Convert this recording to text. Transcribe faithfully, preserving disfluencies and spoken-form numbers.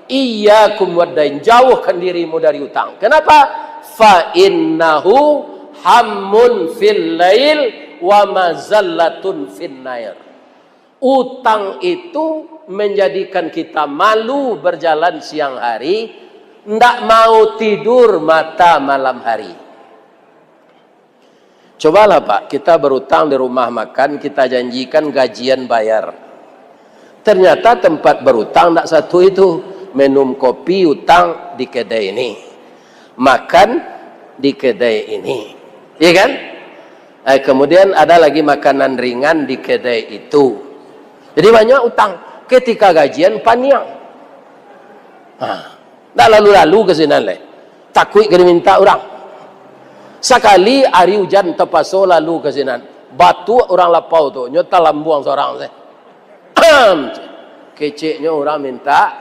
"Iyyakum waddain, jauhkan dirimu dari utang." Kenapa? "Fa innahu hammun fil lail wa mazallatun fin nair." Utang itu menjadikan kita malu berjalan siang hari, ndak mau tidur mata malam hari. Cobalah, Pak, kita berutang di rumah makan, kita janjikan gajian bayar. Ternyata tempat berutang ndak satu itu. Minum kopi utang di kedai ini. Makan di kedai ini. Iya kan? Eh, kemudian ada lagi makanan ringan di kedai itu. Jadi banyak utang. Ketika gajian, paniang. Ha. Ndak lalu-lalu ka sinan lai. Takuik ka diminta urang. Sakali ari ujan tapaso lalu ka sinan. Batuak urang lapau tu, nyo talambuang sorang se. Keceknyo urang minta